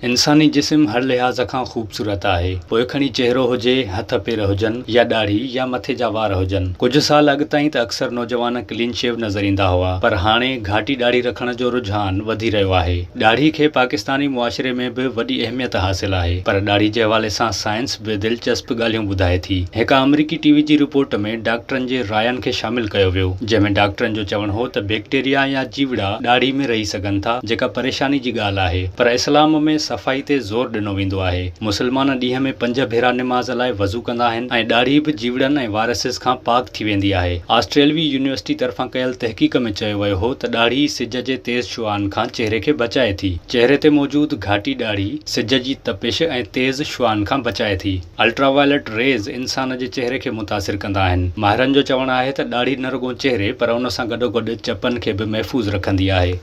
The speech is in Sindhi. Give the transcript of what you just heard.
انساني جسم هر لحاظ کان خوبصورت آهي، پوء کڻي چهرو هجي، هٿ پير هجن يا ڏاڙهي يا مٿي جا وار هجن. ڪجهه سال اڳ تائين ته اڪثر نوجوان ڪلين شيو نظر ايندا هئا، پر هاڻي گهاٽي ڏاڙهي رکڻ جو رجحان وڌي رهيو آهي. ڏاڙهي کي پاڪستاني معاشري ۾ به وڏي اهميت حاصل آهي، پر ڏاڙهي جي حوالي سان سائنس به دلچسپ ڳالهيون ٻڌائي ٿي. هڪ آمريڪي ٽي وي جي رپورٽ ۾ ڊاڪٽرن جي راين کي شامل ڪيو ويو، جنهن ۾ ڊاڪٽرن جو چوڻ هو ته بيڪٽيريا يا جيوڙا ڏاڙهي ۾ رهي سگهن ٿا، جيڪا پريشاني جي ڳالهه آهي پر اسلام ۾ صفائي تي زور ڏنو ويندو آهي. مسلمان ڏينهن ۾ پنج ڀيرا نماز لاء وضو ڪندا آهن ۽ ڏاڙهي به جيوڙن ۽ وائرسز کان پاڪ ٿي ويندي آهي. آسٽريلوي يونيورسٽي طرفان ڪيل تحقيق ۾ چيو ويو هو ته ڏاڙهي سج جي تيز شعاعن کان چهري کي بچائي ٿي. چهري تي موجود گهاٽي ڏاڙهي سج جي تپش ۽ تيز شعاعن کان بچائي ٿي. الٽرا وائلٽ ريز انسان جي چهري کي متاثر ڪندا آهن. ماهرن جو چوڻ آهي ته ڏاڙهي نه رڳو چهري پر ان سان گڏوگڏ چپن کي به محفوظ رکندي آهي.